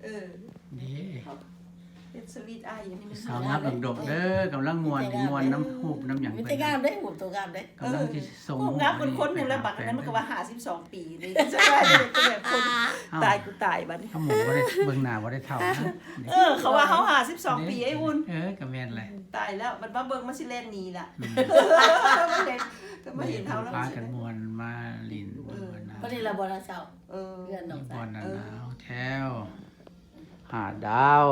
ເອີ ເດ້ ເຮັດສະວີດອາຍຢູ່ນີ້ ສາວງາມດົກໆເດີ ກຳລັງມ່ວນ ມ່ວນນຳຮູບນຳຫຍັງ ມີແຕ່ງາມເດ້ ຮູບໂຕງາມເດ້ ກຳລັງຊິສົ່ງຮູບມາໃຫ້ ຄົນໆນີ້ແຫຼະ ບັກອັນນັ້ນມັນກໍວ່າຫ້າສິບສອງປີນີ້ ຈະໄດ້ເປັນແບບຄົນ ຕາຍ ກູຕາຍບັດນີ້ ເຮົາບໍ່ໄດ້ເບິ່ງໜ້າ ບໍ່ໄດ້ເຖົ້ານະ ເອີ ເຂົາວ່າເຮົາຫ້າສິບສອງປີ ໄອ້ອຸ່ນ ເອີ ກໍແມ່ນແຫຼະ ຕາຍແລ້ວ ບັດມາເບິ່ງມັນຊິແລ່ນໜີລະ ອືມ ມັນເຫັນ ກໍມາເຫັນເຮົາແລ້ວ ພາກັນມ່ວນມາຫຼິ້ນ ເອີ ບັດນີ້ລະບໍ່ລະເຊົາ ເອີ ເຮືອນນ້ອງ ບ່ອນນັ້ນ ເອີ ນາວແທ້ວ ຫ້າດາວ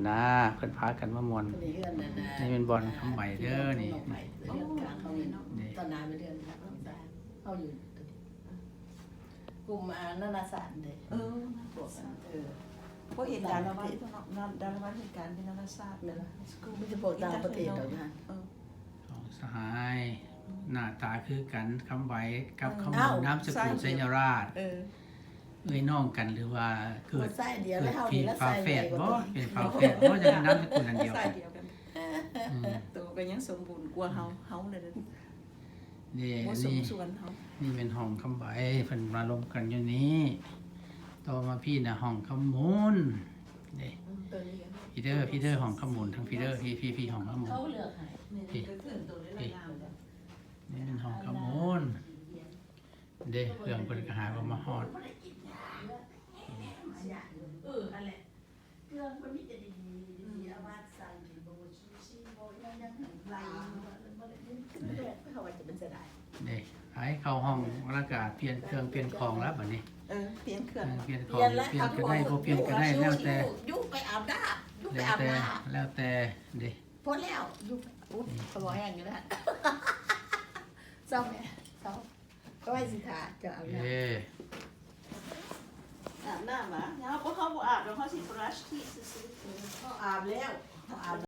ນະ ເພິ່ນພາກັນມາມ່ວນ ນີ້ເຮືອນນັ້ນນະ ນີ້ແມ່ນບ່ອນຄຳໃບເດີນີ້ ເຮືອນກາງເຮົານີ້ເນາະ ນີ້ ຕອນໜ້າແມ່ນເຮືອນເຮົາຢູ່ ກຸ່ມ ອ່າ ນານາຊາດເດ້ ເອີ ພວກ ເອີ ພວກເຮັດດາລະວັນເນາະ ດາລະວັນເຮັດການເປັນນານາຊາດ ແມ່ນລະ ມີແຕ່ພວກຕ່າງປະເທດດອກນະ ເອີ ສອງສະຫາຍ ໜ້າຕາຄືກັນ ຄຳໃບກັບ ເອີ ຄຳບຸນ ນາມສະກຸນ ໄຊຍະລາດ ເອີ ເອື້ອຍນ້ອງກັນ ຫຼືວ່າເກີດ ເປັນຝາແຝດບໍ່ ເປັນຝາແຝດບໍ່ ຈັ່ງນາມສະກຸນອັນດຽວກັນ ໂຕກໍຍັງສົມບູນກວ່າເຮົາ ເຮົາເລີຍເດ້ ນີ້ ນີ້ແມ່ນຫ້ອງຄຳໃບ ເພິ່ນມາລົມກັນຢູ່ນີ້ ຕໍ່ມາພີ້ນະ ຫ້ອງຄຳມູນ ເດ້ ພີ້ເດີ ພີ້ເດີ ຫ້ອງຄຳມູນ ທາງພີ້ເດີ ພີ້ ພີ້ ຫ້ອງຄຳມູນ ພີ້ ພີ້ ນີ້ແມ່ນຫ້ອງຄຳມູນ ເດ້ ເຄື່ອງເພິ່ນກໍຫາກໍມາຮອດ ເອີ ຫັ້ນແຫຼະ ເຄື່ອງເພິ່ນມີແຕ່ດີໆ ດີໆ ເອົາມາໃສ່ກິນ ບໍ່ວ່າຊູຊີ ບໍ່ຫຍັງຫຍັງ ໄລ່ ເຂົາວ່າຈະເປັນເສຍດາຍ ເດ້ ໄປເຂົ້າຫ້ອງ ແລ້ວກໍປ່ຽນເຄື່ອງປ່ຽນຂອງແລ້ວບັດນີ້ ເອີ ປ່ຽນເຄື່ອງ ປ່ຽນຂອງ ປ່ຽນກໍໄດ້ ບໍ່ປ່ຽນກໍໄດ້ ແລ້ວແຕ່ ຢູ່ໄປອາບນ້ຳ ຢູ່ໄປອາບນ້ຳ ແລ້ວແຕ່ ແລ້ວແຕ່ເດ້ ພໍແລ້ວ ຢູ່ ອຸ້ຍ ຂ້ອຍບໍ່ແຮງຢູ່ແລ້ວ ເຊົາແມ່ ເຊົາ ຂ້ອຍຊິຖ້າເຈົ້າອາບນ້ຳ ເອີ ອາບນ້ຳຫວາ ເຮົາບໍ່ ເຮົາບໍ່ອາບດອກ ເຮົາຊິບຣັດທີດຊື່ໆ ເຮົາອາບແລ້ວ ເຮົາອາບ